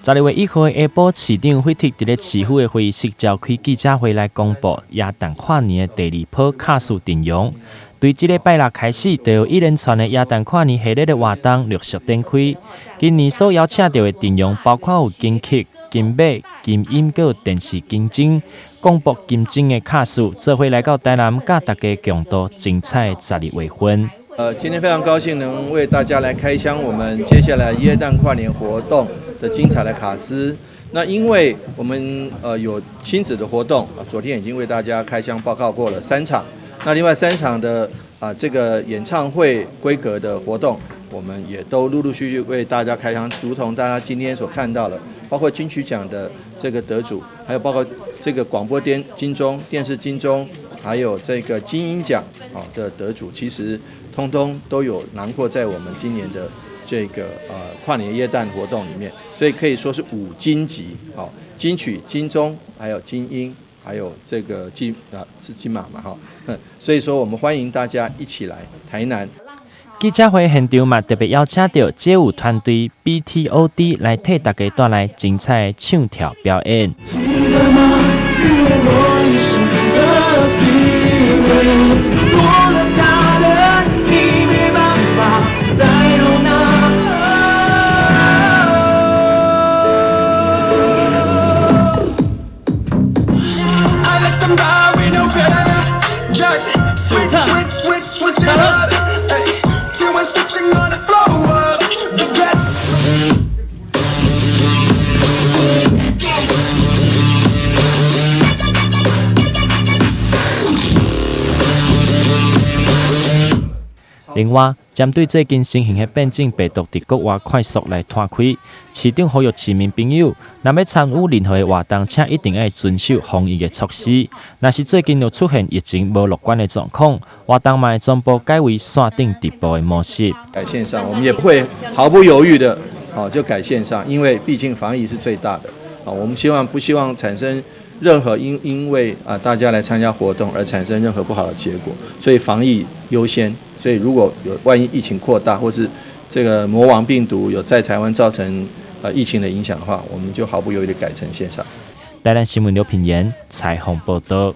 12月1號下晡，市長惠特佇咧市府的會議室召開記者會來公布耶誕跨年的第二波卡司陣容。對這禮拜六開始，就有一連串的耶誕跨年系列的活動陸續展開。今年所邀請著的陣容包括有金曲、金馬、金音閣電視金鐘、廣播金鐘的卡司，做伙來到台南，佮大家共度精彩的十二月份。今天非常高興能為大家來開箱我們接下來耶誕跨年活動的精彩的卡司。那因為我們有親子的活動，昨天已經為大家開箱報告過了三場。那另外三場的這個演唱會規格的活動，我們也都陸陸續續為大家開箱，如同大家今天所看到的，包括金曲獎的這個得主，還有包括這個廣播電金鐘、電視金鐘，還有這個金音獎的得主，其實通通都有囊括在我們今年的這個跨年耶誕活動裡面，所以可以說是五金級，金曲、金鐘，還有金音。還有這個金啊是金馬嘛哈，所以說我們歡迎大家一起來台南。記者會現場嘛特別邀請到街舞團隊 BTOD 來替大家帶來精彩的唱跳表演。記得嗎？日落一生的 spirit，多了他的你沒辦法再容納。另外，針對最近新型的變種病毒佇國外快速來湠開，市長呼籲市民朋友，若欲參與任何的活動，請一定愛遵守防疫的措施。若是最近又出現疫情無樂觀的狀況，活動嘛會全部改為線頂直播的模式。改線上，我們也不會毫不猶豫的，就改線上，因為畢竟防疫是最大的。我們希望不希望產生任何因為大家來參加活動而產生任何不好的結果，所以防疫優先。所以如果有萬一疫情擴大，或是這個魔王病毒有在台灣造成疫情的影響的話，我們就毫不猶豫地改成線上。台南新聞劉品言採訪報道。